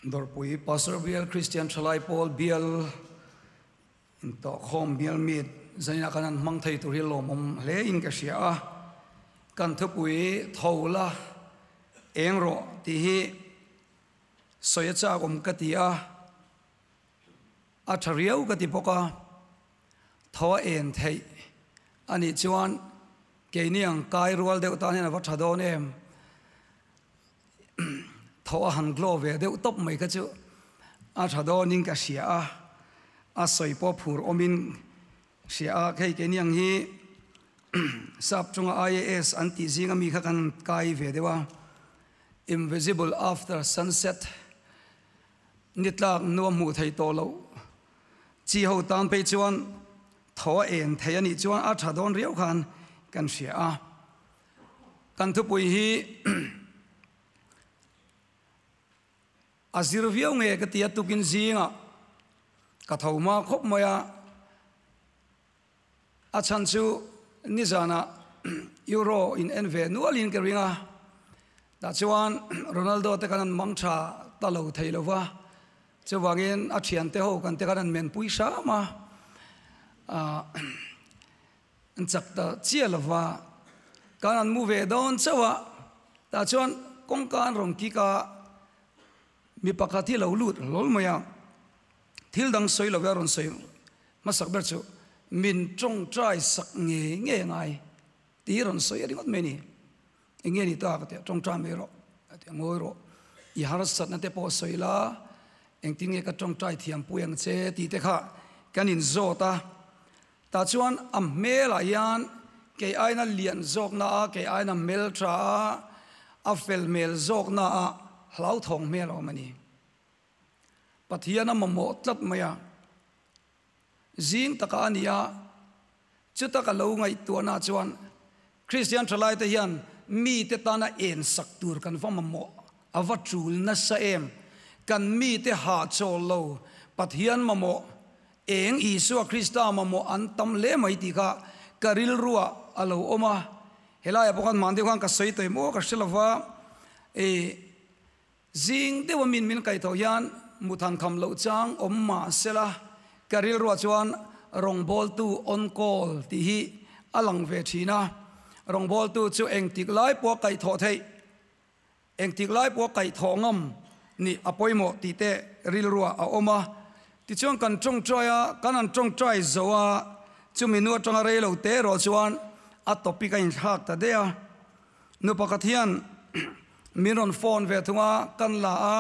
Dawrpui Pastor Bial Kristian Thalai Pawl Bial Intawhkhawm Bial Meet zaninah kan han hmang thei tur hi lawmawm hle in ka hria a, kan thupui tho la eng rawh tih hi sawi a chak awm ka ti a, a tha riau ka ti bawk a, tho a en theih a nih chuan keini ang kai rual deuh tan hian a va tha dawn em. Tho a han glow ve deuh tawp mai kha chu a tha dawnin ka hria a, a sawi pawh phur awmin hria a, hei keini ang hi sap chunga IAS an tih zinga mi kha kan kai ve deuh a, invisible after sunset ni tlak nuam hmuh theih tawh loh chi ho tan phei chuan tho a en thei a nih chuan a tha dawn riau khan kan hria a. Kan thupui hi a zir viau nge ka ti a, tukin zingah ka tho hma khawp mai a, a chhan chu nizanah Euro in en ve nualin ka ring a, tah chuan Ronaldo te khan an mang tha ta lo thei lo va, chuvangin a thiante ho kan te khan an menpui hram a, An chak ta chiah lova, kan an mu ve dawn chauh a, tah chuan kawngka an rawn kik a, mi pakhat hi a lo lut hlawl mai a, thil dang sawi lova a rawn sawi hmasak ber chu min tawngtai sak ngei ngei a ngai tih hi a rawn sawi ringawt mai a ni. Eng nge ni ta ka ti a, tawngtai mai rawh a ti a, ngawi rawh, i harsatna te pawh sawi la, engtin nge ka tawngtai thiampui ang che tih te kha kan inzawt a. Tah chuan a hmelah hian kei aina lian zawkna a, kei aina hmel tha a, a fel hmel zawkna a hlauthawng hmel a awm a ni. Pathian a mamawh tlat mai a, zing taka a ni a, chuta ka lo ngaihtuahna chuan Kristian thalaite hian mite tana ensak tur kan va mamawh a va tul nasa em? Kan mite hahchawl lo Pathian mamawh Eng Isua Krista mamawh an tam hle mai tih kha ka rilruah a lo awm a, helaiah pawh khan hman deuh khan ka sawi tawh em aw ka hre lo va, e zing deuha min min kaihthawh hian muthan kham loh chang awm mah sela ka rilruah chuan rawngbawltu on call tih hi a lang ve thin a, rawngbawltu chu engtik lai pawh a kaihthawh theih. Engtik lai pawh kaihthawh ngam nih a pawimawh tih te rilruah a awm a. Tichuan kan tawngtai a, kan han tawngtai zo a, chumi nu atanga rei lo te erawh chuan a topic a inthlak ta daih a. Nu pakhat hian min rawn phone ve thung a, kan la a,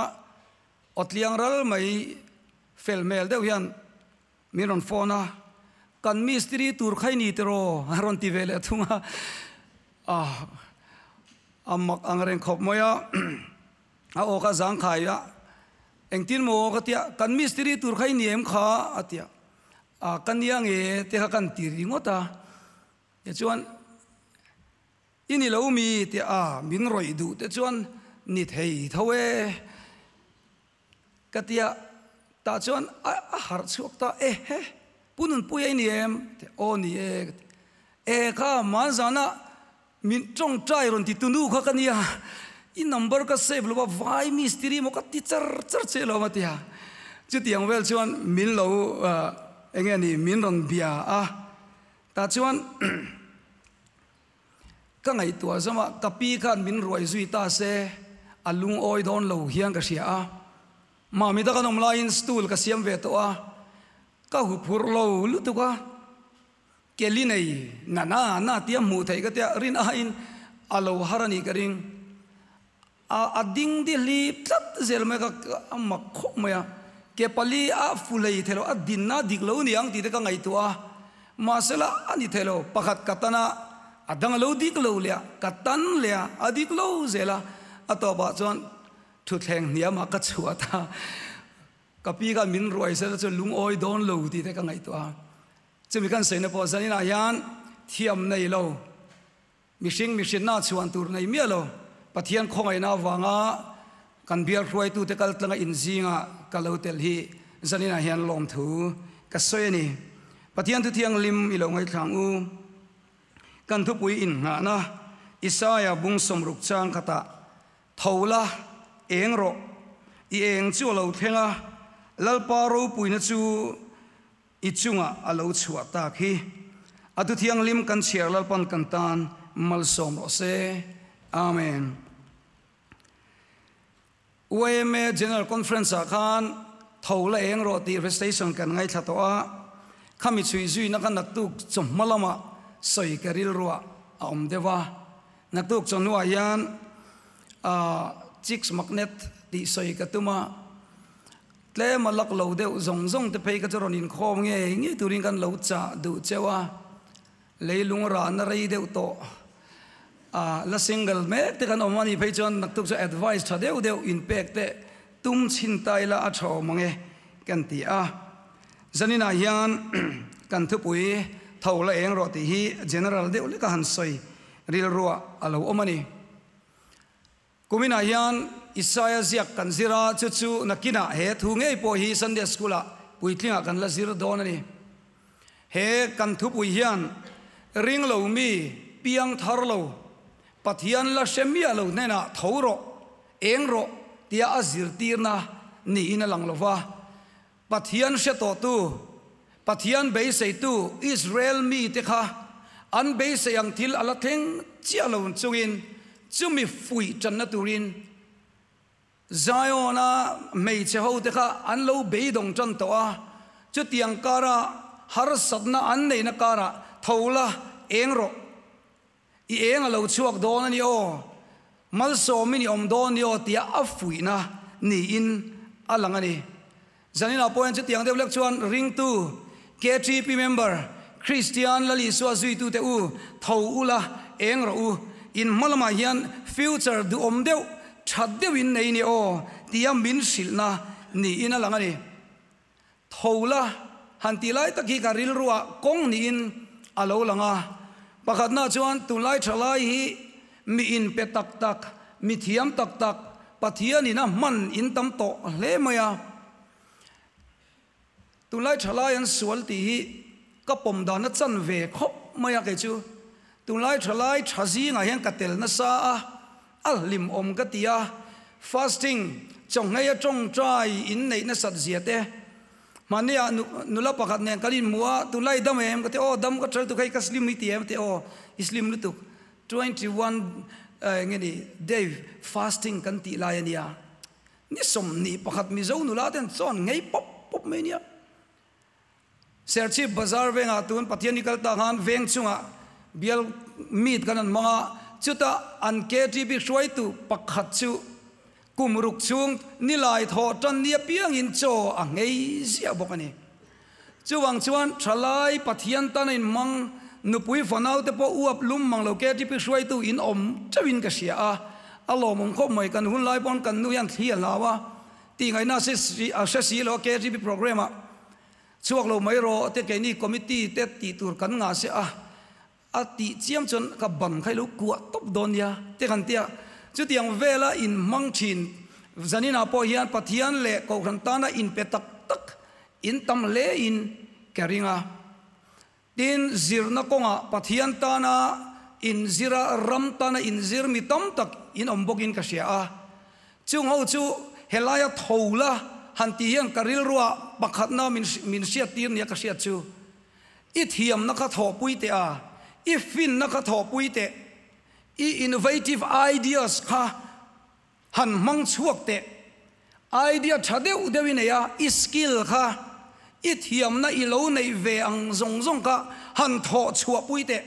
awtliang ral mai fel hmel deuh hian Min rawn phone a, Kan mistiri tur kha i ni tiraw? a rawn ti ve leh thung a, ah a mak ang reng khawp mai a, a aw kha zang khai a, Engtin maw ka ti a, Kan mistiri tur kha i ni em kha? a ti a, Ah ka nia nge te kha kan ti ringawt a, tichuan I ni lo mi? ti a, min rawih duh te chuan ni thei tho e. Ka ti a, tah chuan a a harh chhuak ta, E he, Pu Nunpuia i ni em? Ti a, Aw ni e ka ti. E kha, hmanzana min tawngtai rawn ti tunu kha ka nia, i number ka save lo va, vai mistiri maw ka ti char char che lo a ti a. Chutiang vel chuan min lo eng nge ni, min rawn bia a, tah chuan Ka ngaihtuah zawmah ka pi khan min ruai zui ta se, a lungawi dawn lo hian ka hria a. Mami ta kan awm laiin stool ka siam ve tawh a, ka huphurh lo lutuk a. Keli nei na na na tia hmuh theih ka tia rin aiin a lo har a nih ka ring. A a ding di hlip tlat zel mai ka a mak khawp mai a, ke pali a fu hlei thei lo, a dinna a dik lo ni ang tih te ka ngaihtuah a, mahsela a ni thei lo, pakhat ka tan a, a dang a lo dik lo leh a, ka tan leh a, a dik lo zel a, a tawpah chuan thutthleng hniamah ka chhuah ta, ka pi khan min ruai sela chuan lungawi dawn lo tih te ka ngaihtuah a, chumi kan sawina pawh zaninah hian thiam nei lo. Mihring mihrinna chhuan tur nei miah lo, Pathian khawngaihna avanga kan bial hruaitute kal tlanga inzinga ka lo tel hi zaninah hian lawmthu ka sawi a ni. Pathian Thuthianghlim i lo ngaithlang u. Kan thupui innghahna Isaia bung sawmruk chang khatah, Tho la, eng rawh. I eng chu a lo thleng a, Lalpa ropuina chu i chungah a lo chhuah tak hi. A thu thianghlim kan chhiar Lalpan kan tan malsawm rawh se. Amen. YMA General Conference ah khan tho la eng rawh tih recitation kan ngaithla tawh a, khami chhui zuina kha naktuk chawhma lamah sawi ka rilruah a awm deuh a. Naktuk chawhnuah hian Chicks Magnet tih sawi ka tum a, tlem a lak lo deuh zawng zawng te phei kha chu rawn inkhawm ngei ngei turin kan lo chah duh cheu a. Leilung rahna rei deuh tawh a la single mek te kan awm a nih phei chuan naktuk chu advice tha deuh deuh inpek te tum chhin ta ila a tha awm ang e kan ti a. Zaninah hian kan thupui tho la eng rawh tih hi general deuh leka han sawi rilruah a lo awm a ni. Kuminah hian Isaia ziak kan zir a, chu chu nakinah he thu ngei pawh hi Sunday School-ah puitlingah kan la zir dawn a ni. He kan thupui hian ring lo mi, piang thar lo, Pathian la hre miah lo hnenah tho rawh, eng rawh tia a zirtirna niin a lang lo va. Pathian hre tawhtu, Pathian beiseitu Israel mite kha an beisei ang thil a la thleng chiah lo chungin chumi fuih tanna turin Zion-a hmeichhe hote kha an lo beidawng tan tawh a, chutiang kara harsatna an neihna karah tho la eng rawh. I eng a lo chhuak dawn a ni aw, malsawmin i awm dawn ni aw tia a fuihna niin a lang a ni. Zaninah pawh hian chutiang deuh lek chuan ringtu KTP member Kristian Lal Isua zuitute u tho ula eng rawh u, in hma lamah hian future duhawm deuh that deuhin nei ni aw tia min hrilhna niin a lang a ni. Tho la, han tih lai tak hi ka rilruah kawng niin a lo lang a. Pakhatna chuan tunlai tha lai hi mi inpe tak tak, mi thiam tak tak Pathianin a hman in tam tawh hle mai a. Tunlai tha lai an sual tih hi ka pawm dan a chan ve khawp mai a kei chu. Tunlai tha lai tha zingah hian ka tel nasa a, A hlimawm ka ti a, fasting, chawnghei a tawngtai inneih nasat zia te. Hmaniah nula pakhat nen kan inhmu a, tunlai dam em? Ka ti, aw dam ka ṭha lutuk hei ka slim i ti em? A ti, aw i slim lutuk, 21 enge ni day fasting kan tih lai a nia, ni 21 Mizo nula ten chawn nghei pawp pawp mai a nia. Serchhip Bazar vengah tun Pathian i kal tak khan veng chungah bial meet kan an hmang a, chutah an KTP hruaitu pakhat chu kum ruk chhung nilai thawh tan ni apiangin chaw a nghei ziah bawk a ni. Chuvang chuan thalai Pathian tan a inhmang nupui fanau te pawh uap lum mang lo KTP hruaitu in awm teuhin ka hria a, a lawmawm khawp mai kan hun lai pawn kan nu hian thli a hlau a, Tih ngaihna a hre si lo a KGB programme ah chhuak lo mai rawh te keini committee te tih tur kan ngah se a a tih chiam chuan ka ban kha i lo kuah tawp dawn nia te kan tia chutiang vela in hmang thin zaninah pawh hian Pathian leh Kohhran tana inpe tak tak in tam hle in ka ring a. Tin, zirna kawngah Pathian tana inzira ram tana inzir mi tam tak in awm bawkin ka hria a. Chung ho chu helaia tho la han tih hian ka rilruah pakhatna min min hriattir nia ka hriat chu, I thiamna kha thawhpui teh a, i finna kha thawhpui teh, i innovative ideas kha Han hmang chhuak teh. Idea tha deuh deuh i nei a, i skill kha, i thiamna i lo neih ve ang zawng zawng kha han thawh chhuah pui teh,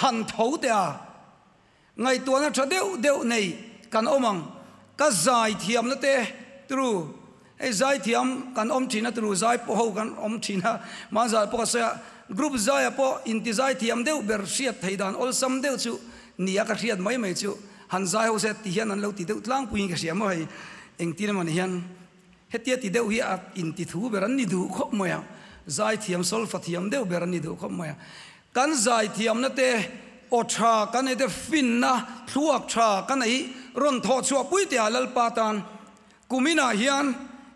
han tho teh a. Ngaihtuahna tha deuh deuh nei kan awm ang. Ka zai thiamna te turu, hei zai thiam kan awm thin a turu, zai pawh ho kan awm thin a, mahni pawh ka sawi a, group zaiah pawh inti zai thiam deuh ber hriat theih dan awlsam deuh chu nia ka hriat mai mai chu. Han zai ho se ti hian an lo ti deuh tlangpuiin ka hria maw hei engtin emaw ni hian hetia ti deuh hi a inti thu ber an ni duh khawp mai a, zai thiam solfa thiam deuh ber an ni duh khawp mai a. Kan zai thiamna te aw tha kan nei te finna thluak tha ka nei rawn thawh chhuah pui teh a Lalpa tan kuminah hian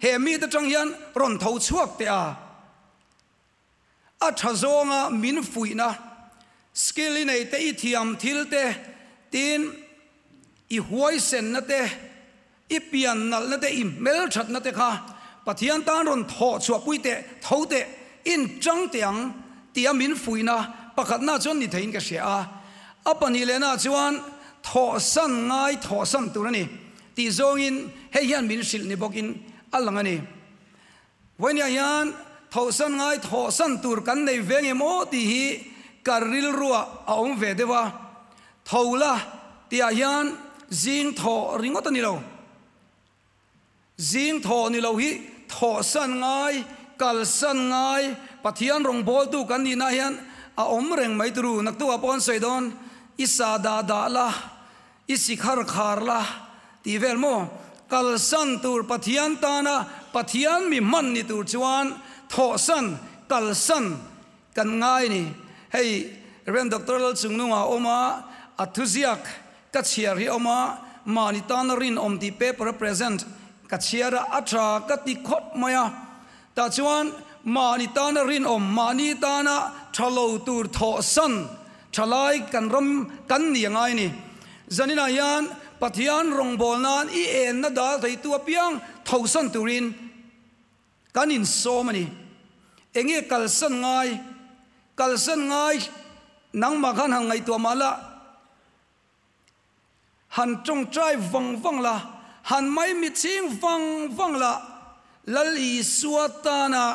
he mite tang hian rawn tho chhuak teh a. A tha zawnga min fuihna, skill i nei te, i thiam thil te, tin i huaisenna te, I pian nalhna te, i hmelthatna te kha Pathian tan rawn thawh chhuahpui teh, tho teh, in chang teh ang tia min fuihna pakhatna chuan ni theiin ka hria a. A pahnihlehnah chuan thawhsan ngai thawhsan tur a ni tih zawngin hei hian min hrilh ni bawkin a lang a ni. Vawinia hian thawhsan ngai thawhsan tur kan nei ve ngem aw tih hi ka rilruah a awm ve deuh a. Tho la tihah hian zing thawh ringawt a ni lo. Zing thawh ni lo hi thawhsan ngai, kalsan ngai, Pathian rawngbawltu kan nihna hian a awm reng mai turu. Naktukah pawh an sawi dawn, I sa dah dah la, I si khar khar la tih vel maw? Kalsan tur Pathian tana Pathian mi hman ni tur chuan thawhsan, kalsan kan ngai ni. Hei Rev Doctor Lalchungnunga a awm a, a thuziak ka chhiar hi a awm a, mahni tana rinawm tih paper a present ka chhiar a, a tha ka ti khawp mai a. Tah chuan mahni tana rinawm, mahni tana tha lo tur thawhsan thalai kan ram kan ni a ngai a ni. Zaninah hian Pathian rawngbâwl nan i enna dâl theitu apiang thosan turin kan insawm a ni. Enge kalsan ngai? Kalsan ngai nangmah khan han ngaihtuah mah la. Han tawngtai vang vang la, han maimichhing vang vang la, Lal Isua tana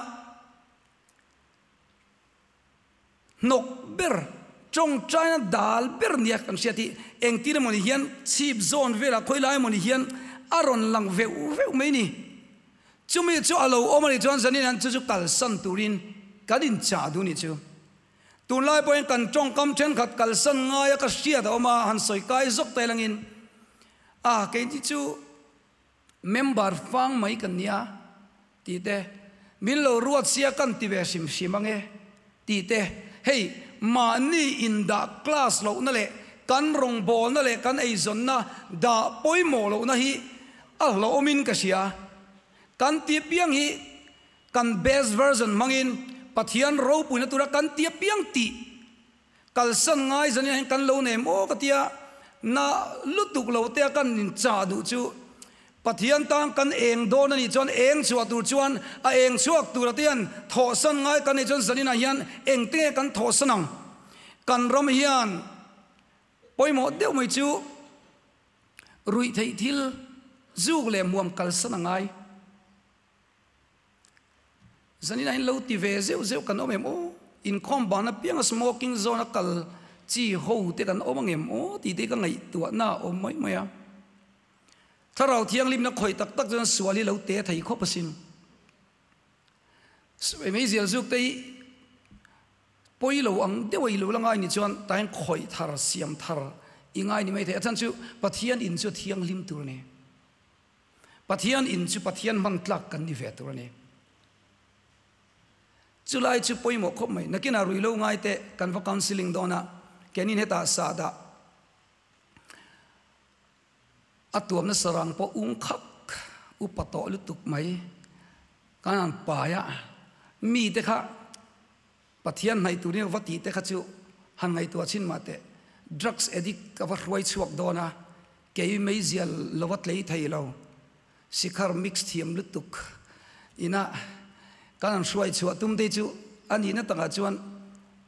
hnawk ber, tawngtaina dal ber nia kan hriat hi engtin emawni hian chhip zawn velah khawi lai emawni hian a rawn lang veuh veuh mai ni. Chumi chu a lo awm a nih chuan zanin hian chu chu kalsan turin kan inchah duh a nih chu. Tunlai pawhin kan tawngkam thenkhat kalsan ngaia ka hriat a awm a, han sawi kai zawk ta ilangin, A, keini chu member fang mai kan nia tih te, min lo ruat sia kan ti ve hrim hrim ang e tih te, hei mahni indah class lohna leh kan rawngbawlna leh kan eizawnna dah pawimawh lohna hi a hlauhawmin ka hria. Kan tih piang hi Kan best version hmangin Pathian ropuina tura kan ti apiang tih kalsan ngai zanin ah hian kan lo nei maw ka tia, na lutuk lo te a kan inchah duh chu Pathian tan kan eng dawn a nih chuan eng chhuah tur chuan a eng chhuak tura te hian thawhsan ngai kan nih chuan zanin ah hian engte nge kan thawhsan ang? Kan ram hian pawimawh deuh mai chu ruih theih thil zuk leh muam kalsan a ngai. Zanin ah hian lo ti ve zeuh zeuh kan awm em aw? Inkhawm ban apianga smoking zone a kal chi ho te kan awm ang em aw tih te hi ka ngaihtuahna a awm mai mai a. Thlarau thianghlimna khawih tak tak chuan sual hi lo te thei khawp asin. Meizial zuk te hi pawi lo ang deuh a i lo la ngai ni chuan tah hian khawih thar siam thar i ngai ni mai thei. A chhan chu Pathian in chu a thianghlim tur a ni. Pathian in chu Pathian hman tlak kan ni ve tur a ni. Chulai chu pawimawh khawp mai. Nakinah ruihlo ngai te kan va counselling dawn a, kenin hetah sah dah a tuamna sarang pawh ung khak upa tawh lutuk mai kan han pai a, mite kha Pathian hnaih turin va tih te kha chu han ngaihtuah chhin mah teh. Drugs addict ka va hruai chhuak dawn a, kei meizial lo va tlei thei lo. Sikhar mix thiam lutuk ina kan han hruai chhuah tum te chu a nihna takah chuan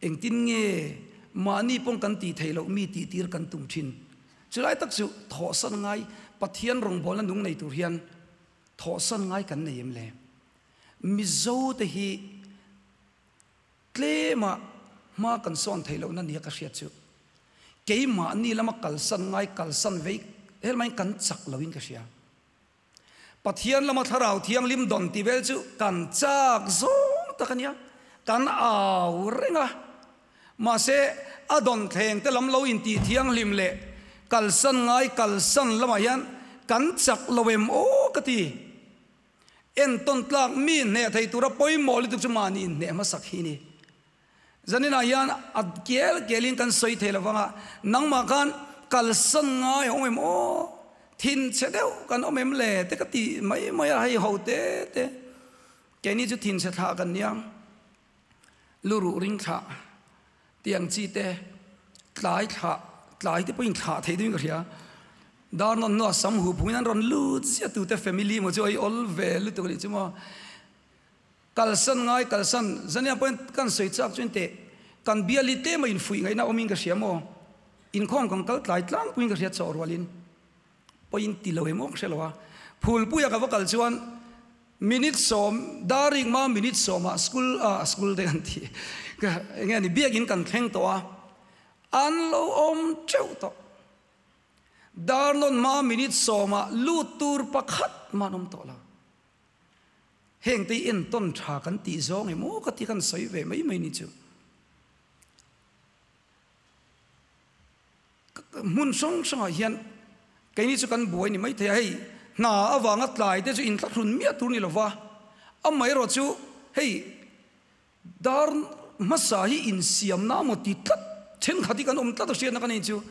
engtin nge mahni pawng kan tih theih loh mi tih tir kan tum thin. Chulai tak chu thawhsan ngai Pathian rawngbawlna nung nei tur hian thawhsan ngai kan nei em le? Mizo te hi tlema hma kan sawn theih lohna nia ka hriat chu keimahni lama kalsan ngai kalsan vei helmaiin kan chak loin ka hria. Pathian lama thlarau thianghlim dawn ti vel chu kan chak zawng tak a nia, kan au reng a. Mahse a dawn thleng te lam lo intih thianghlim leh kalsan ngai kalsan lamah hian kan chak lo em aw ka ti. Entawn tlak mi hneh thei tura pawimawh lutuk chu mahni inhneh hmasak hi a ni. Zaninah hian a kel kelin kan sawi thei lo vang a, nangmah khan kalsan ngai a awm em aw, thinchhe deuh kan awm em le te ka ti mai mai a, hei ho te te keini chu thinchhe thlah kan nia, luruh ring thlah tiang chi te, tlai thlah, tlai te pawhin thlah thei deuhin ka hria. Dar nawn hnua sam huh phungin an rawn lut ziah tute family maw chu a i awl ve lutuk a nih chu maw. Kalsan ngai kalsan zania pawhin kan sawi chak chuan teh kan biali te mah infuih ngaihna awmin ka hria maw. Inkhawm kan kal tlai tlangpuiin ka hria chawh rualin pawhin ti lo em aw ka hre lo a. Phulpuia ka va kal chuan minute sawm darik ma minute sawmah school ah school te kan ti enge ni biakin kan thleng tawh a an lo awm teuh tawh. Dar nawn hma minute sawmah lut tur pakhat mah an awm tawh lo. Heng te hi entawn tha kan tih zawng emaw ka ti kan sawi ve mai mai ni chu. Hmun hrang hrangah hian keini chu kan buai ni mai thei a, hei hna avanga tlai te chu inthlahrun miah tur ni lova, amaherawh chu hei Dar hmasa hi insiamna amaw ti tlat thenkhat hi kan awm tlat a hriatna ka nei chu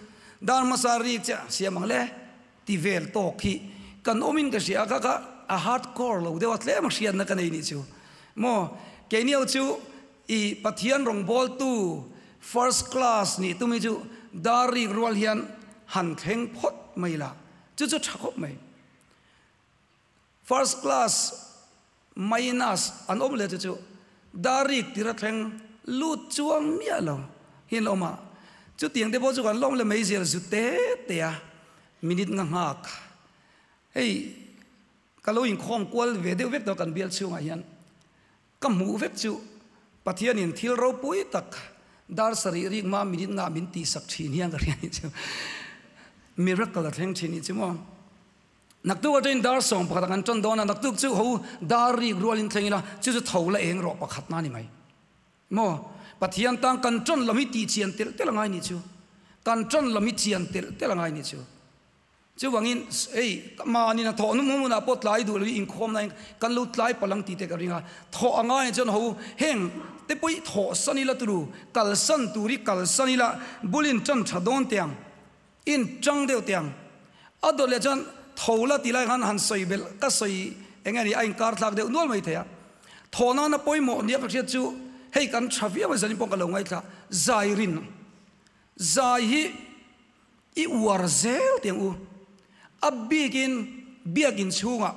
dar hmasa rik che siam ang le ti vel tawk hi kan awmin ka hria a kha kha a hard core lo deuh a tlem a hriatna ka nei nih chu maw keini ho chu i Pathian rawngbawltu first class nih tum hi chu dar rik rual hian han thleng phawt mai la chu chu tha khawp mai. First class minus an awm leh chu chu darik tir a thleng lut chuang miah lo hi an awm a, chutiang te pawh chu kan lawm leh mai zel zu te te a minute nga nghak hei ka lo inkhawm kual ve deuh vek tawh kan bial chhungah hian ka hmuh vek chu Pathianin thil ropui tak dar sarih rik hma minute nga min tihsak thin hian ka hria ni chu miracle a thleng thin ni chu maw. Naktuk atangin dar 11 ah kan tan dawn a, naktuk chu ho dar rik rualin thleng ila, chu chu tho la eng rawh pakhat na ni mai. Maw? Pathian tan kan tan lam hi tih chian telh telh a ngai nih chu. Kan tan lam hi chian telh telh a ngai nih chu. Chuvangin hei mahni hna thawh hnum hmunah pawh tlai duh loin inkhawm nain kan lo tlai palh ang tih te ka ring a. Thawh a ngai chuan ho heng te pawh hi thawh san ila turu, kalsan tur hi kalsan ila bulin tan tha dawn teh ang. In tang deuh teh ang. A dawt leh chuan tho la ti lai khan han sawi belh ka sawi eng nge ni a inkar thlak deuh nual mai thei a. Thaw nana pawimawh nia ka hriat chu hei kan tha viau a zanin pawh ka lo ngaithla zai rin zai hi i uar zel teh ang u. A bikin biakin chhungah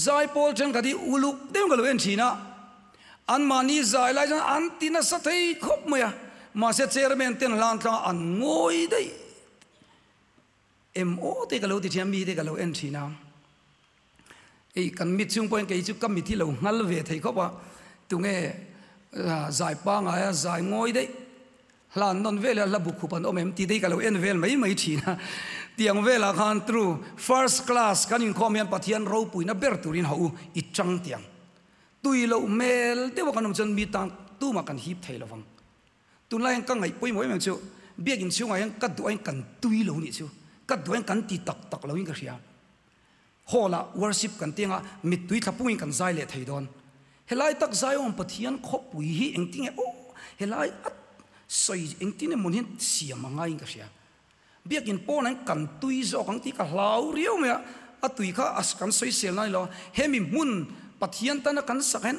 zai pawl thenkhat hi uluk deuh ka lo en thin a, anmahni zai lai chuan an ti nasa thei khawp mai a, mahse chairman ten hlan tlang an ngawi daih em aw te ka lo ti thin a, mite ka lo en thin a, hei kan mit chhung pawhin kei chu ka mit hi lo nghal ve thei khawp a, tunge zai pangaia zai ngawi daih. Hlan nawn vel a hla bu khup an awm em tih te hi ka lo en vel mai mai thin a. Tiang velah khan tru first class kan inkhawm hian Pathian ropuina ber turin hauh u i chang tiang. Tui loh hmel deuha kan awm chuan mi tan tumah kan hip thei lovang. Tunlai hian ka ngaih pawimawh em em chu biakin chhungah hian ka duh aiin kan tui lo nih chu ka duh aiin kan ti tak tak loin ka hria. Hall ah worship kan ti anga mittui thla pungin kan zai leh thei dawn. Helai tak Zion Pathian khawpui hi engtinge aw helai a sawi engtin emaw hian siam a ngaiin ka hria. Biakin pawnah hian kan tui zawk ang tih ka hlau riau mai a, a tui kha a kan sawisel nan ilo a, hemi hmun Pathian tana kan sak hian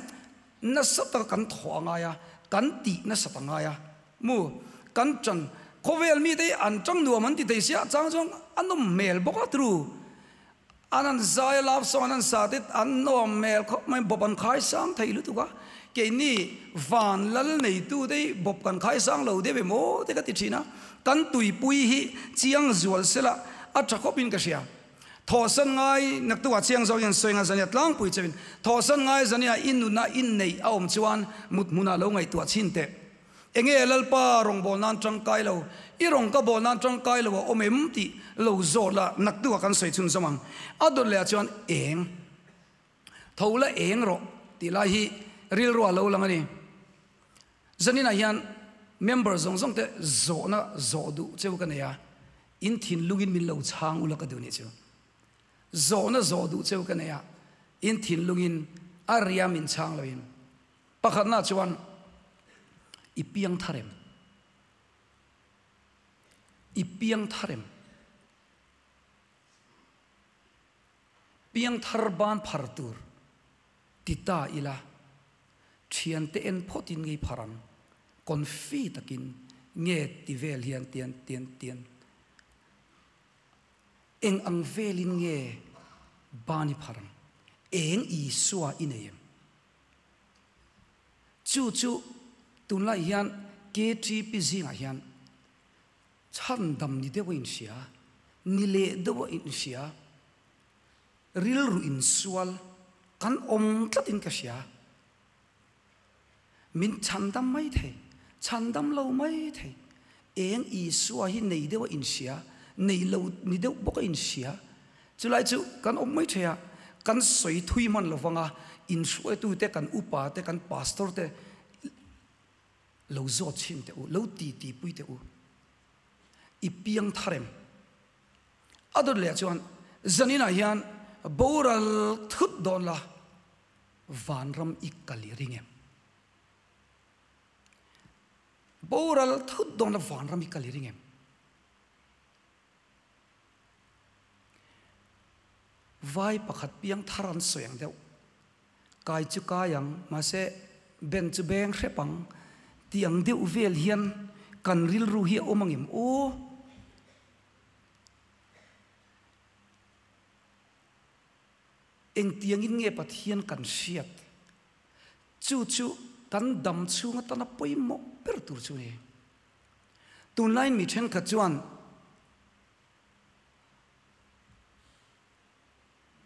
nasa taka kan thawh a ngai a, kan tih nasat a ngai a. Mu, kan ṭan khawvel mite hi an ṭang nuam an ti thei sia, chang chuan a nawm hmel bawk a tru. An an zai a, love song an an sa te an nawm hmel khawp mai, bawp an khai sang thei lutuk a. Keini van lal neitu te hi bawp kan khai sang lo deuh em aw te ka ti ṭhin a. Kan tuipui hi chiang zual sela a ṭha khawpin ka hria. Thawhsan ngai naktuk ah chiang zawk hian sawi nga zania tlangpui chauhin thawhsan ngai zania i nuna inneih a awm chuan mut hmunah lo ngaihtuah chhin teh. Enge Lalpa rawngbâwl nân ṭangkai lo, i rawng ka bâwl nân ṭangkai lo a awm em tih lo zawt la, naktuk ah kan sawi chhun zawm ang. A dawt leh ah chuan eng, tho la eng rawh tih lai hi rilru ah lo lang a ni. Zanin ah hian member zawng zawng te zawhna zawh duh cheu ka nei a, in thinlungin min lo chhang ula ka duh nih chu. Zawhna zawh duh cheu ka nei a, in thinlungin a ria min chhang loin. Pakhatna chuan i piang thar em? I piang thar em? Piang thar ban phar tur ti ta ila, thiante en phawtin ngei phar ang, confi takin nge ti vel hian tian tian tian. Eng ang velin nge ban i phar ang? Eng Isua i nei em? Chu chu tunlai hian KTP zingah hian chhandam ni deuh a inhria, ni leh deuh a inhria, rilru insual kan awm tlatin ka hria. Min chhandam mai thei, chhandam lo mai thei. Eng Isua hi nei deuh a inhria, nei lo ni deuh bawk a inhria. Chulai chu kan awm mai thei a, kan sawi thui hman lo vang a, inhruaitute, kan upa te, kan pastor te lo zawt chhin teh u, lo titi pui teh u. I piang thar em? A dawt leh chuan zaninah hian boral thut dawn la, Vanram i kal i ring em? Boral thut dawn la vanram i kal i ring em? Vai pakhat piang thar an sawi ang deuh. Kai chu kai ang, mahse ben chu beng hrep ang tih ang deuh vel hian kan rilru hi a awm ang em? Aw! Engtiangin nge Pathian kan hriat? Chu chu kan dam chhung atana pawimawh ber tur chu a ni. Tunlaiin mi thenkhat chuan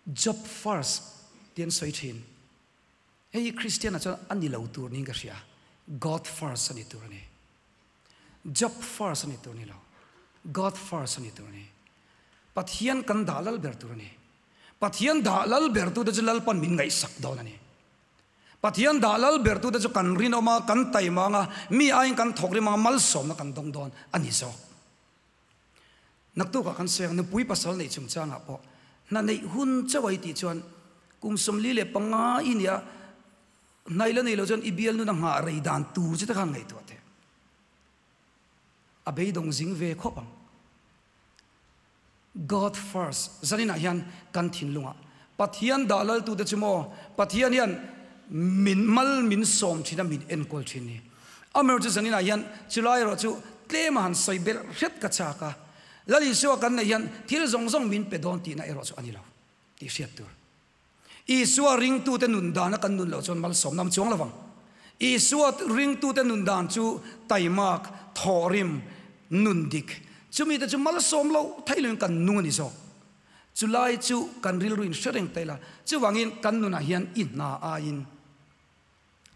Job first tih an sawi thin. Hei hi Kristian-ah chuan a ni lo tur niin ka hria. God first a ni tur a ni. Job first a ni tur a ni lo. God first a ni tur a ni. Pathian kan dah lal ber tur a ni. Pathian dah lal bertute chu Lalpan min ngaihsak dawn a ni. Pathian dah lal bertute chu kan rinawm a, kan taima ang a, mi aiin kan thawk rim ang a, malsawmna kan dawng dawn a ni zawk. Naktukah kan sawi ang, nupui pasal neih chungchangah pawh hna neih hun chauh a i tih chuan kum 45 i nia hnai la nei lo chuan i bialnun a nghah rei dan tur chu te khan ngaihtuah teh. A beidawng zing ve khawp ang. God first zaninah hian kan thinlungah Pathian dah laltute chu maw Pathian hian min mal min sawm thin a min enkawl thin ni. Amaherawh chu zaninah hian chulai erawh chu tlema han sawi belh hret ka chak a, Lal Isua kan neih hian thil zawng zawng min pe dawn tihna erawh chu a ni lo tih hriat tur. Isua ringtute nun dana kan nun loh chuan malsawmna awm chuang lovang. Isua ringtute nun dan chu taimak, thawhrim, nun dik. Chumite chu malsawm loh theih loin kan nung a ni zawk. Chulai chu kan rilru in hre reng ta ila, chuvangin kan nunah hian i hna aiin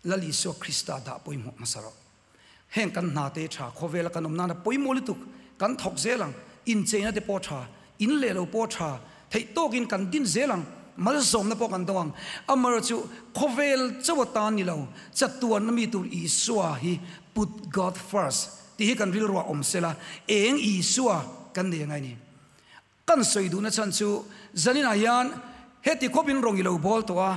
Lal Isua Krista dah pawimawh hmasa rawh. Heng kan hna te tha, khawvela kan awm nana pawimawh lutuk, kan thawk zel ang, incheina te pawh tha, in leh lo pawh tha, theih tawkin kan din zel ang, malsawmna pawh kan dawng ang. Amaherawh chu khawvel chauh atan ni lo, chatuanna mi tur Isua hi put God first tih hi kan rilruah awm sela, eng Isua kan nei angai ni. Kan sawi duhna chhan chu zaninah hian heti khawpin rawng i lo bawl tawh a,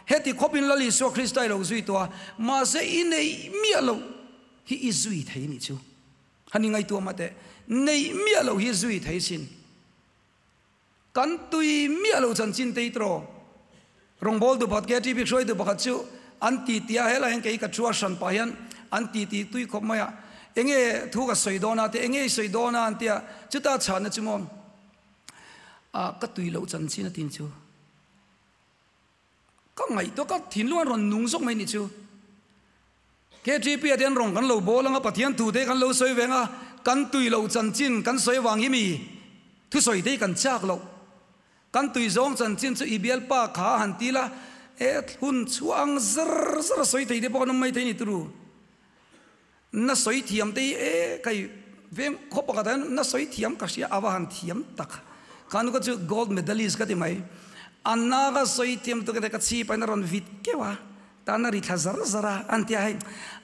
heti khawpin Lal Isua Krista i lo zui tawh a, mahse i neih miah loh hi i zui thei nih chu. Han i ngaihtuah mah teh, neih miah loh hi zui thei sin. Kan tui miah lo chanchin te i tawh. Rawngbawl tu pakhat KTP hruaitu pakhat chu an ti ti a, helai hian kei ka thu a hran pah hian an ti ti tui khawp mai a, enge thu ka sawi dawn a te enge i sawi dawn a an ti a, chuta chhanna chu maw ah ka tui loh chanchin a tin chu ka ngaihtuah ka thinlung an rawn nung zawk mai ni chu. KTP ah te an rawng kan lo bawl anga Pathian thu te kan lo sawi ve anga kan tui loh chanchin kan sawi vang hi mi thusawi te hi kan chak loh. Kan tui zawng chanchin chu i bialpa kha han ti la, e hun chhuang zar zar a sawi thei te pawh kan awm mai thei ni turu. Na sawi thiam te hi e kai veng khaw pakhat ah hian na sawi thiam ka hria a va han thiam tak. Kha nu ka chu gold medalist ka ti mai. A na ka sawi thiam tuk ka chhip ah hian a rawn vit keuh a, tan a ri thla zar zar a, an ti a hei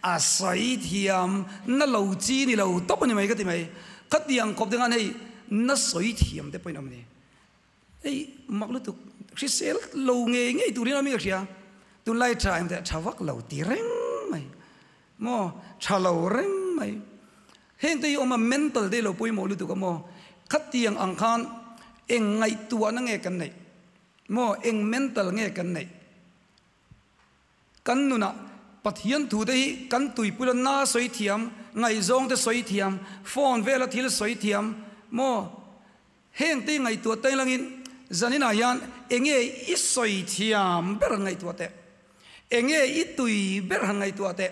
a sawi thiam na lo chi ni lo tawp a ni mai ka ti mai. Khatiang khawp te khan hei na sawi thiam te pawhin a awm a ni. Hei mak lutuk hrisel lo ngei ngei turin a mi ka hria. Tunlai tha em teh tha vak lo ti reng mai maw tha lo reng mai. Heng te hi awm a mental te hi lo pawimawh lutuk a maw. Khatiang ang khan eng ngaihtuahna nge kan neih maw eng mental nge kan neih. Kan nunah Pathian thute hi kan tuipui la na sawi thiam, ngaihzawng te sawi thiam, phone vela thil sawi thiam maw. Heng te ngaihtuah te langin zaninah hian enge i sawi thiam ber han ngaihtuah teh, enge i tui ber han ngaihtuah teh.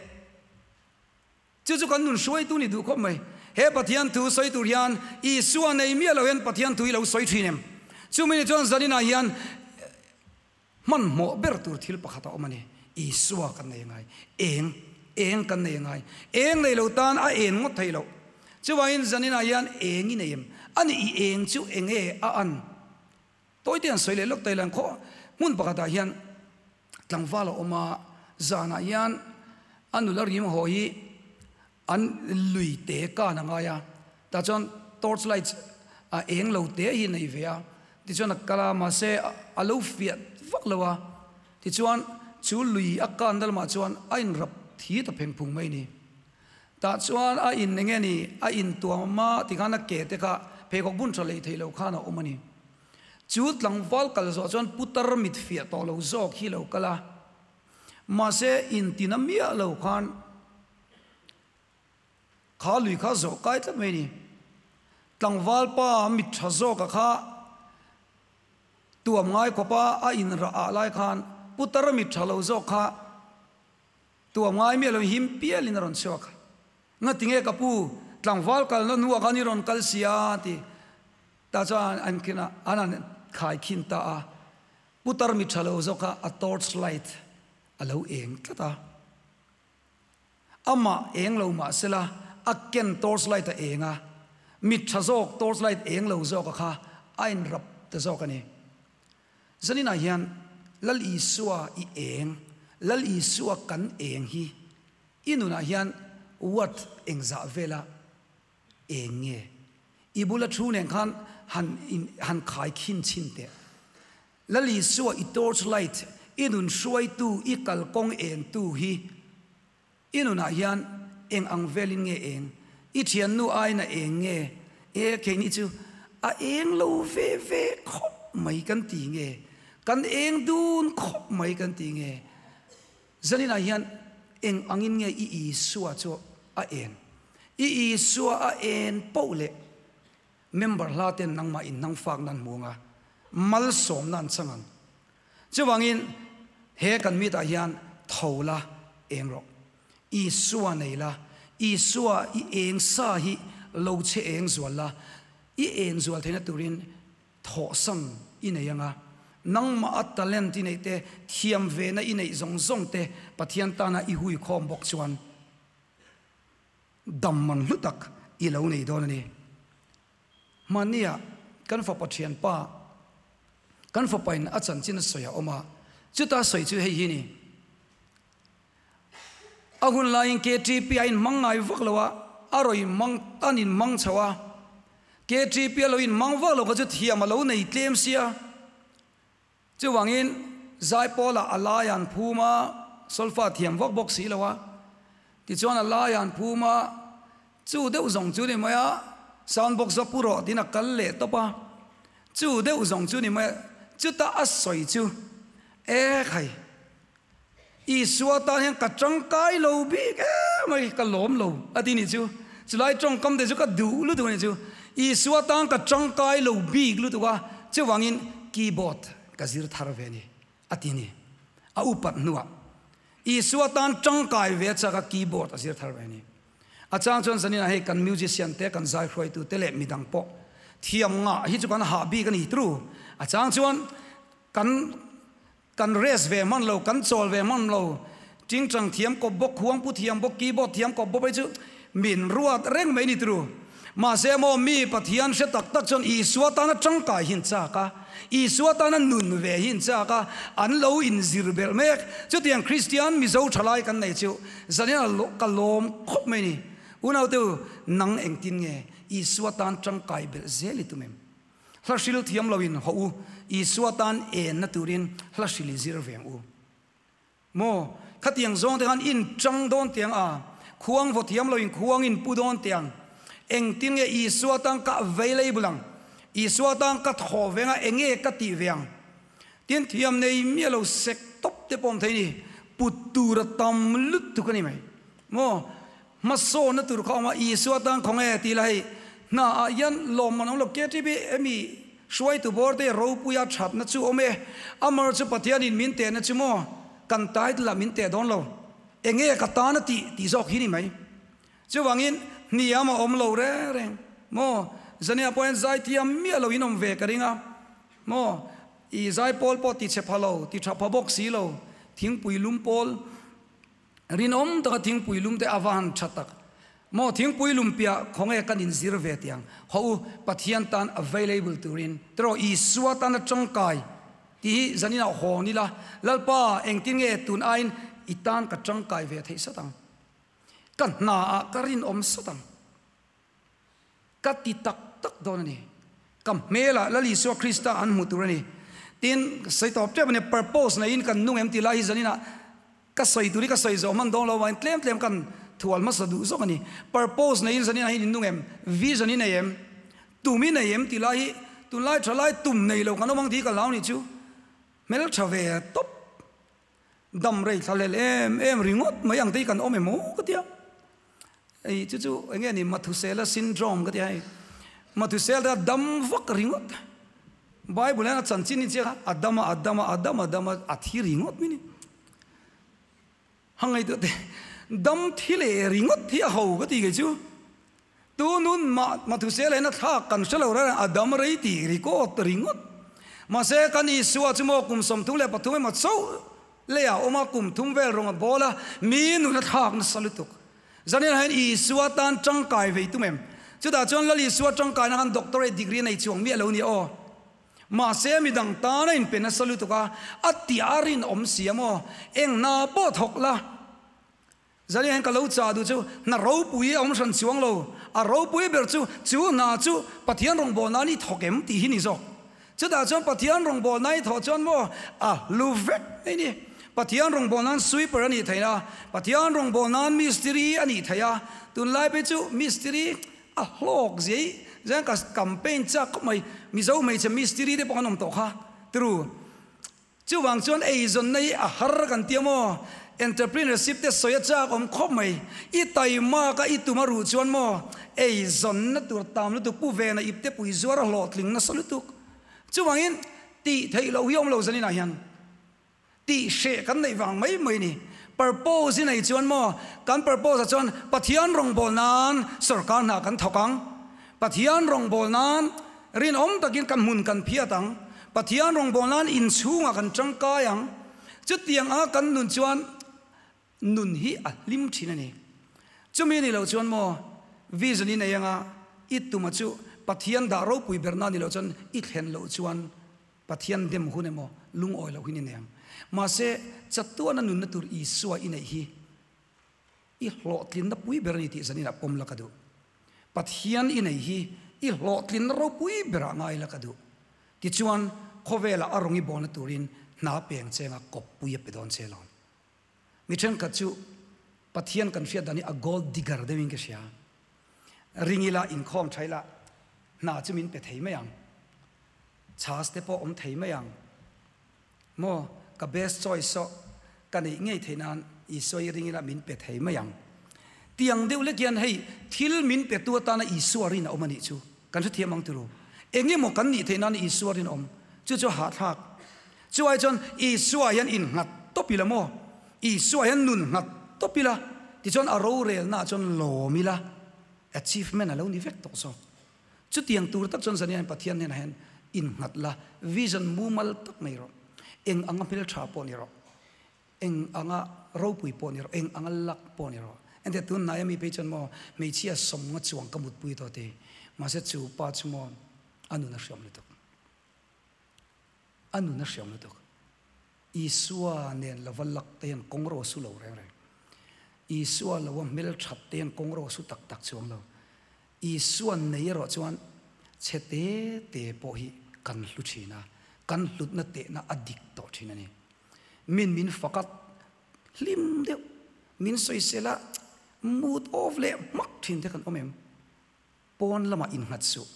Chu chu kan nun hruaitu ni duh khawp mai. He Pathian thu sawi tur hian Isua nei miah lo hian Pathian thu hi lo sawi thin em? Chumi ni chuan zaninah hian hmanhmawh ber tur thil pakhat a awm a ni. Isua kan nei ngai. Eng, eng kan nei ngai. Eng nei lo tan a en ngawt thei loh. Chuvangin zaninah hian eng i nei em? A ni i eng chu enge a an? Tawite an sawi leh lawk ta ila khaw hmun pakhatah hian tlangval a awm a, zanah hian a nula rim haw hi an lui te kan a ngai a, tah chuan torch light a eng lo te hi nei ve a, tichuan a kal a, mahse a lo fiah vak lo a, tichuan chu lui a kan na lamah chuan a inrap thi ta pheng phung mai a ni. Tah chuan a in enge ni a intuam a tikhan a ke te kha pheikhawk bun tha lei thei lo khan a awm a ni. Chu tlangval kal zawh chuan putar mit fiah tawh lo zawk hi lo kal a, mahse intina miah lo khan kha lui kha zawh kai tlat mai a ni. Tlangval pa mit tha zawka kha tuam ngai khawpa a inrah ah lai khan putar mit tha lo zawk kha Tuam ngai miah lo him pialin a rawn chhuak. Ngati nge ka pu, tlangval kalna hnuah khan i rawn kal sia ti ta chuan an khin a, an han khai khin ta a. Putar mi tha lo zawk kha a torch light a lo eng tlat a. Amah eng lo mah sela a ken torch light a eng a, mit tha zawk torch light eng lo zawka kha a inrap ta zawk a ni. Zaninah hian Lal Isua i eng, Lal Isua kan eng hi i nunah hian watt engzah vela eng nge? I bula thu nen khan han in han khai khin chhin teh. Lal Isua i torch light, i nun hruaitu, i kalkawng engtu hi I nunah hian eng ang velin nge eng? I thiannu aiin a eng nge? E, keini chu a eng lo ve ve khawp mai kan ti nge? Kan eng dun khawp mai kan ti nge? Zaninah hian eng angin nge i Isua chu a en? I Isua a en poh leh member hla ten nangmah in hnangfak nan hmu anga malsawm nan chang ang. Chuvangin, he kan meet ah hian tho la eng rawh. Isua nei la, Isua i eng sa hi lo che eng zual la, i en zual theihna turin thawhsan i nei anga, nangmah a talent i neih te, thiam vena i neih zawng zawng te Pathian tana i hui khawm bawk chuan dam man hlu tak i lo nei dawn a ni. Hmania kan fapa thianpa, kan fapain a chanchin a sawi a awm a, chuta sawi chu hei hi ni. A hun laiin KTP a inhmang ngai vak lo a, a rawn inhmang, an inhmang chho a. KTP a lo inhmang vak lo kha chu thiam a lo nei tlem sia. Chuvangin Zaipawlah a lai an phum a, solfa thiam vak bawk si lo a. Tichuan a lai an phum a, chu deuh zawng chu ni mai a, sound box a pu rawh tiin a kal leh tawp a. Chu deuh zawng chu ni mai a, chuta a sawi chu, E khai, Isua tan hian ka tangkai lo bik em mai, ka lawm lo a ti nih chu. Chulai tawngkam te chu ka duh lutuk a nih chu. Isua tan ka tangkai lo bik lutuk a, chuvangin keyboard ka zir thar ve a ni a ti a ni. A upat hnuah Isua tan tangkai ve a chak a, keyboard a zir thar ve a ni. A chang chuan zaninah hei kan musician te, kan zaihruaitu te leh midang pawh thiam ngah hi chu kan hah bik a ni tru. A chang chuan kan Kan rest ve hman lo, kan chawl ve hman lo. Tingtang thiam kawp bawk, khuangpu thiam bawk, keyboard thiam kawp bawk hi chu min ruat reng mai ni turu. Mahse maw mi Pathian hre tak tak chuan Isua tana tangkai hi an chak a, Isua tana nun ve hi an chak a, an lo inzir belh mek. Chutiang Kristian Mizo thalai kan nei chu zanin ka lawm khawp mai ni. Unaute u, nang engtin nge Isua tan tangkai belh zel i tum em? Hla hril thiam loin haw u, Isua tan enna turin hla hril i zir veng u. Maw, khatiang zawng te khan in chang dawn tiang a, khuang vaw thiam loin khuang in pu dawn tiang. Engtin nge Isua tan ka available ang? Isua tan ka thaw veng a, enge ka tih ve ang? Tin thiam nei miah lo sek tawp te pawh awm thei ni, put tur a tam lutuk a ni mai. Maw, hmasawnna tur kha awm a, Isua tan khawnge tih la hei. Hna ah hian lawmman awm lo. KTP emi hruaitu bawr te ropuia thatna chu awm e. Amar chu Pathianin min tehna chu maw kan title ah min teh dawn lo. Enge ka tan a tih tih zawk hi ni mai. Chuvangin hniam a awm lo reng reng maw? Zania pawh hian zaithiam miah lo in awm ve ka ring a maw? I zaipawl pawh ti chhe pha lo, ti tha pha bawk si lo, thingpui lum pawl rinawm taka thingpui lum te a va han tha tak maw? Thingpui lum piah khawnge kan inzir ve tiang haw u, Pathian tan available turin tiraw Isua tana tangkai tih hi zaninah hawn ila, Lalpa engtin nge tun aiin i tan ka tangkai ve theih sat ang? Ka hna ah ka rinawm sawt ang. Ka ti tak tak dawn a ni. Ka hmel ah Lal Isua Krista an hmuh tur a ni. Tin, sawi tawp tep a ni, purpose neiin kan nung em tih lai hi zanin ah ka sawi tur hi ka sawi zawh hman dawn lo vangin tlem tlem kan thual hmasa duh zawk a ni. Purpose neiin zanin ah hian in nung em? Vision i nei em? Tum i nei em tih lai hi tunlai tha lai tum nei lo kan awm ang tih hi ka hlau ni chu. Hmeltha ve tawp. Dam rei thla hlel em em ringawt mai ang te hi kan awm em aw ka tia. Ei chu chu enge ni Mathusela syndrome ka tia hei. Mathusela te dam vak ringawt. Bible hian a chanchin ni chiah kha a dam a a dam a a dam a dam a a thi ringawt mai ni. Hangai tawh te dam thi leh ringawt hi a ho ka ti kei chu. Tu nun mah Mathusela hian a thlak kan hre lo reng a dam rei tih record ringawt. Mahse kan Isua chu maw kum 33 emaw chauh leiah a awm a, kum thum vel rawng a bawl a, mi nun a thlak nasa lutuk. Zanin ah hian Isua tan tangkai vei tum em? Chutah chuan Lal Isua tangkaina khan doctorate degree a nei chuang miah lo nia aw. Mahse midang tan a inpe nasa lutuk a, a tih a rinawm si a maw? Eng hna pawh thawk la. Zali hian ka lo chah duh chu hna ropui a awm hran chuang lo. A ropui ber chu, chu hna chu Pathian rawngbawlna an i thawk em tih hi ni zawk. Chutah chuan Pathian rawngbawlna i thawh chuan maw a hlu vek mai ni. Pathian rawngbawlna'n sweeper a nih theih a, Pathian rawngbawlna'n mistiri a nih theih a, tunlai phei chu mistiri a hlawk zia i zan ka campaign chak khawp mai. Mizo hmeichhe mistiri te pawh an awm tawh kha turu. Chuvang chuan eizawnna hi a har kan ti a maw? Entrepreneurship te sawi a chak awm khawp mai. I taima ka i tum a ruh chuan maw eizawnna tur tam lutuk pu vena ip te pui zuar a hlawhtling nasa lutuk. Chuvangin tih theih loh hi awm lo zaninah hian tih hreh kan neih vang mai mai ni. Purpose i nei chuan maw kan purpose ah chuan Pathian rawngbâwl nan sawrkar hna kan thawk ang. Pathian rawngbâwl nan rinawm takin kan hmun kan phiat ang. Pathian rawngbâwl nan inchhungah kan tangkai ang. Chutiang anga kan nun chuan nun hi a hlim thin a ni. Chumi ni lo chuan maw vision i nei anga i tuma chu Pathian dah ropui berna ni lo chuan i thlen loh chuan Pathian dem hun emaw lungawi loh hi ni nei ang. Mahse, chatuana nunna tur Isua i neih hi i hlawhtlinna pui ber a ni tih zaninah pawm la ka duh. Pathian i nei hi i hlawhtlinna ropui berah ngai la ka duh. Tichuan, khawvelah a rawngi bawlna turin hna peng chenga kawppui a pe dawn che lo. Mi thenkhat chu Pathian kan hriat dan hi a gold digger deuhin ka hria. Ring ila, inkhawm tha ila, hna chu min pe thei mai ang. Chhas te pawh awm thei mai ang. Maw, ka best choice saw ka neih ngei theih nan Isua i ring ila min pe thei mai ang. Tiang deuh lek hian hei thil min pe tu atana Isua rin a awm a nih chu kan hrethiam ang turu. Eng emaw kan nih theih nan Isua rin a awm chu chu hahthlak. Chu ai chuan Isua hian innghat tawp ila maw? Isua hian nun nghat tawp ila tichuan a rorelna ah chuan lawm ila achievement a lo ni vek tawh zawk. Chutiang tur tak chuan zaniain Pathian hnenah hian innghat la, vision mumal tak nei rawh. Eng anga hmeltha pawh ni rawh, eng anga ropui pawh ni rawh, eng anga luck pawh ni rawh. Entia tun hnaia mi phei chuan maw hmeichhia sawmnga chuang ka mutpui tawh ti. Mahse chu pa chu maw a nun a hriam lutuk. A nun a hriam lutuk. Isua nen lova luck te hian kawng ro su lo reng reng. Isua lova hmelthat te hian kawng ro su tak tak chuang lo. Isua nei erawh chuan chhe te te pawh hi kan hlu thin a, kan hlutna tehna a dik tawh thin a ni. Min min fakat hlim deuh, min sawisel a mood off leh hmak thin te kan awm em? Pawn lamah innghat suh.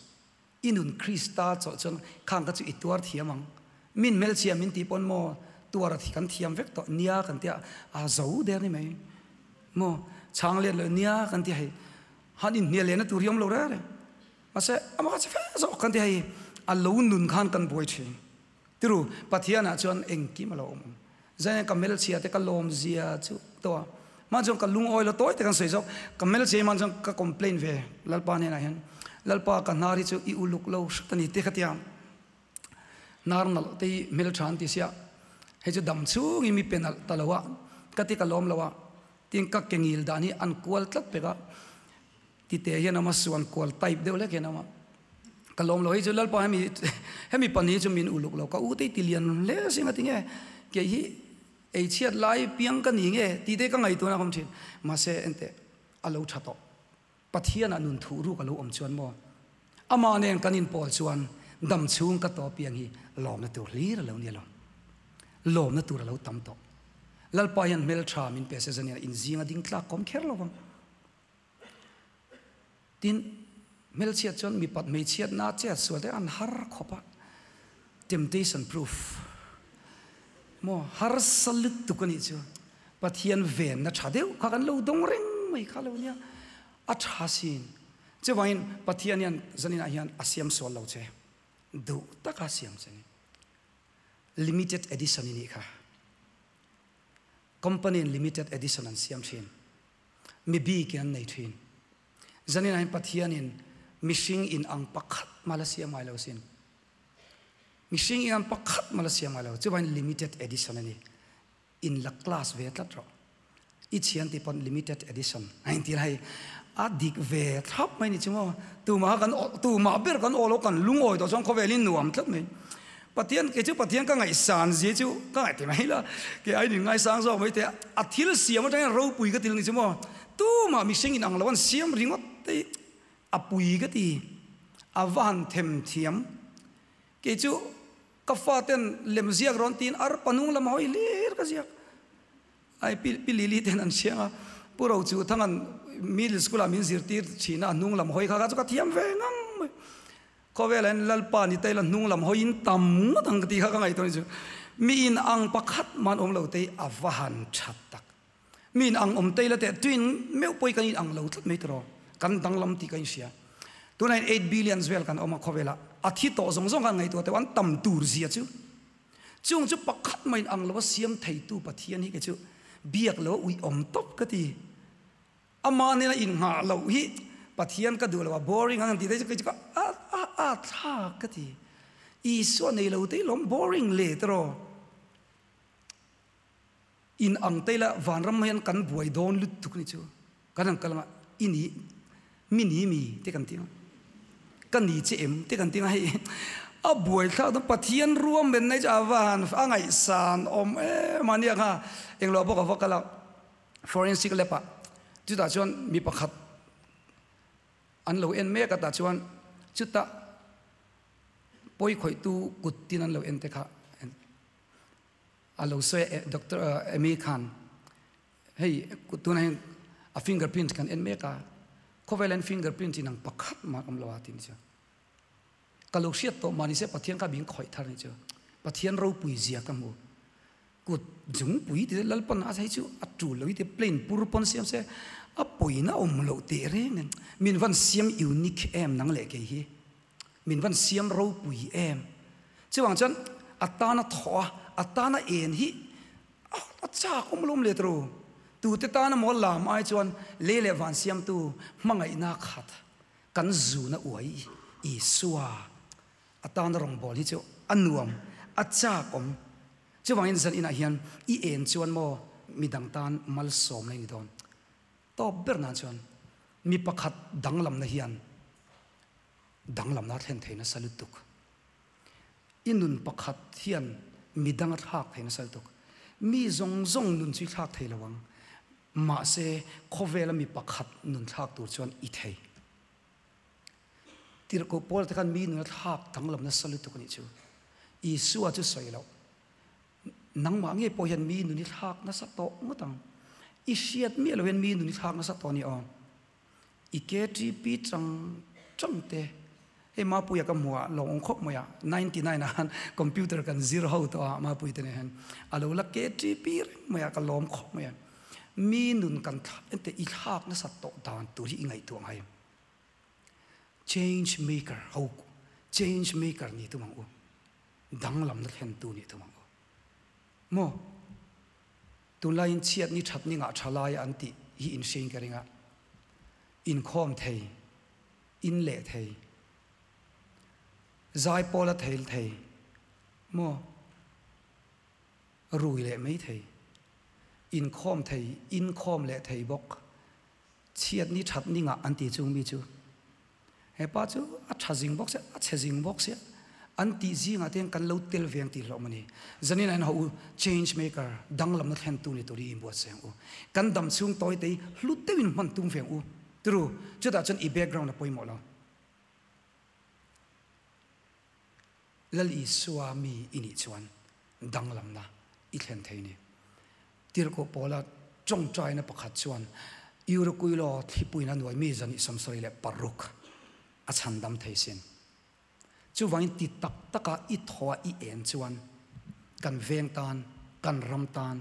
I nun Krista chawlh chuan khang kha chu i tuar thiam ang. Min hmelchhia min tih pawn maw tuar kan thiam vek tawh nia kan tia a zo der ni mai maw chhang let lo nia kan tia hei han inhnial lehna tur hi awm lo reng reng. Mahse amah kha che fe zawk kan ti hei a lo nun khan kan buai thin. Tiru Pathianah chuan engkim a lo awm awm. Zaina ka hmelchhia te ka lawm zia chu to a. Mah chuan ka lungawi lo tawi te kan sawi zawk. Ka hmelchhia hi mah chuan ka complain ve Lalpa hnenah hian Lalpa ka hnar hi chu i uluk lo hret a ni te kha tia hnar nalh te hi hmeltha an ti sia hei chu dam chhungin mi pe nalh ta lo a ka ti ka lawm lo a tin ka ke ngil dan hi an kual tlat pek a. Tite hian a awm a, suan kual type deuh hlek hian a awm a. Ka lawm lo, hei chu Lalpa hemi hemi pahnih chu min uluk lo, ka u te hi ti lian hle sin a ti nge, kei hi ei chhiat lai piang ka ni nge tih te ka ngaihtuahna a awm thin. Mahse enteh a lo tha tawh, Pathianah nun thuh ruk a lo awm chuan maw, amah nen kan inpawl chuan dam chhung ka tawp piang hi lawmna tur hlir a lo ni alawm, lawmna tur a lo tam tawh. Lalpa hian hmeltha min pe se zaniah inzinga ding tlak ka awm kher lo vang. Tin, hmelchhiat chuan mipat hmeichhiatna chet sual te an har khawp a, temptation proof maw harsa lutuk a nih chu Pathian venna tha deuh kha kan lo dawng reng mai kha lo nia, a tha sin. Chuvangin Pathian hian zaninah hian a siam sual lo che, duh taka siam che ni. Limited edition i nih kha. Company in limited edition an siam thin. Mi bikin an nei thin. Zanin ah hin Pathianin mihring in ang pakhat mah la siam ngai lo sin. Mihring in ang pakhat mah la siam ngai lo. Chuvangin limited edition a ni. In la class ve tlat rawh. I thian ti pawn limited edition a inti la hei. A dik ve thlap mai ni chu maw. Tumah kan tumah ber kan aw lo kan lungawi tawh chuan khawvel hi nuam tlat mai. Pathian kei chu Pathian ka ngaihsan zia chu ka ngaih ti mai la, kei ai nin ngaisang zawk mai te a thil siam atangin ropui ka til ni chu maw, tumah mihring in ang lo an siam ringawt te hi a pui ka ti, a va han them thiam. Kei chu ka faten lem ziak rawn tiin arpa hnung lam hawi hlir ka ziak. Ai pi pi Lily ten an hriang a, Pu Rochu Thangan middle school ah min zirtir thin a, a hnung lam hawi kha kha chu ka thiam ve ngang mai. Khawvel ah hian Lalpa ni taila hnung lam hawiin tam ngawt ang ka tih kha ka ngaihtuah ni chu. Mi in ang pakhat man awm lo te hi a va han tha tak. Mi in ang awm taila teh tuin meuh pawh hi kan in ang lo tlat mai tiraw. Kan danglam tih ka inhria. Tunah hian eight billions vel kan awm a khawvel ah. A thi tawh zawng zawng khan ngaihtuah teh an tam tur zia chu. Chung chu pakhat mah in ang lo a siam theitu Pathian hi kei chu biak lo a uih awm tawp ka ti. Amah nena innghah loh hi Pathian ka duh lo a boring ang an tih te chu kei chu ka a a a thlak ka ti. Isua nei lo te hi lawm boring le tiraw. In ang te ila vanram hian kan buai dawn lutuk ni chu. Kan han kal anga i ni mi ni mi te kan ti ang. Ka ni che em te kan ti anga hei a buai thlak dawn Pathian ruahmanna hi chu a va han a ngaihsan awm em a nia kha englo bawk a va kal a. Forensic lab ah chutah chuan mi pakhat an lo en mek a tah chuan chutah pawi khawihtu kut tin an lo en te kha a lo sawi a Doctor Amy khan hei tunah hian a fingerprint kan en mek a khawvel hian fingerprint in ang pakhat mah awm lo a tin chu ka lo hriat tawh mahni se Pathian kha min khawih thar ni chu Pathian ropui zia ka hmu Kut zungpui ti Lalpan a hei chu a tul lo hi ti plain pur pawn siam se a pawina awm loh teh reng in min van siam unique em nang leh kei hi min van siam ropui em chuvang chuan a tana thawh a a tana en hi a chak awm lawm let ru tute tana maw lam ai chuan lei leh van siamtu hmangaihna khat kan zuna uai Isua A tana rawngbâwl hi chu a nuam, a châk awm. Chuvangin zan inah hian i en chuan maw midang tân malsâwmna i ni dâwn. Tâwp ber nân chuan mi pakhat danglamna hian danglamna a thlen thei nasa lutuk. I nun pakhat hian midang a thlâk thei nasa lutuk. Mi zawng zawng nun chu i thlâk thei lo ang, mahse khawvêla mi pakhat nun thlâk tûr chuan i thei. Tirhkoh Paul te khan mi nuna thlak danglam nasa lutuk a nih chu. Isua chu sawi loh. Nangmah ngei pawh hian mi nun i thlak nasa tawh ngawt ang. I hriat miah lo hian mi nun i thlak nasa tawh a ni aw. I KTP chang chang te hei Mapuia ka hmuh ah lawng awm khawp mai a, 99 ah khan computer kan zir ho tawh a Mapuii te nen hian a lo la KTP reng mai a ka lawm khawp mai a. Mi nun kan thlak ente i thlak nasa tawh dan tur hi i ngaihtuah ngai. Change maker ho change maker nih tum ang u. Danglamna thlentu nih tum ang u. Maw? Tunlaiin chhiat ni that ni ngah tha lai an tih hi in hriain ka ring a. Inkhawm thei, in leh thei, zai pawl a theil thei, maw? Rui leh mai thei, inkhawm thei, inkhawm leh thei bawk. Chhiat ni that ni ngah an ti chung mi chu he pa chu a tha zing bawk sia, a chhe zing bawk sia an tih zingah te hian kan lo tel ve ang tih hlawm a ni. Zanin ah hian ho u change maker danglamna thlentu ni tur hi inbuatsaih ang u. Kan dam chhung tawi te hi hlut deuhin hman tum ve ang u. Turu, chutah chuan i background a pawimawh lo. Lal Isua mi i nih chuan danglamna i thlen thei ni. Tirhkoh Paula tawngtaina pakhat chuan Eurokuilo thlipuina nuai mi zan 76 a chhandam thei sin. Chuvangin ti tak taka i thaw a i en chuan kan veng tan, kan ram tan,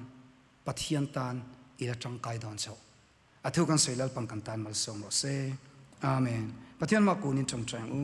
Pathian tan i la tangkai dawn chauh. A thu kan sawi Lalpan kan tan malsawm rawh se. Amen. Pathian mah kunin tawngtai ang u.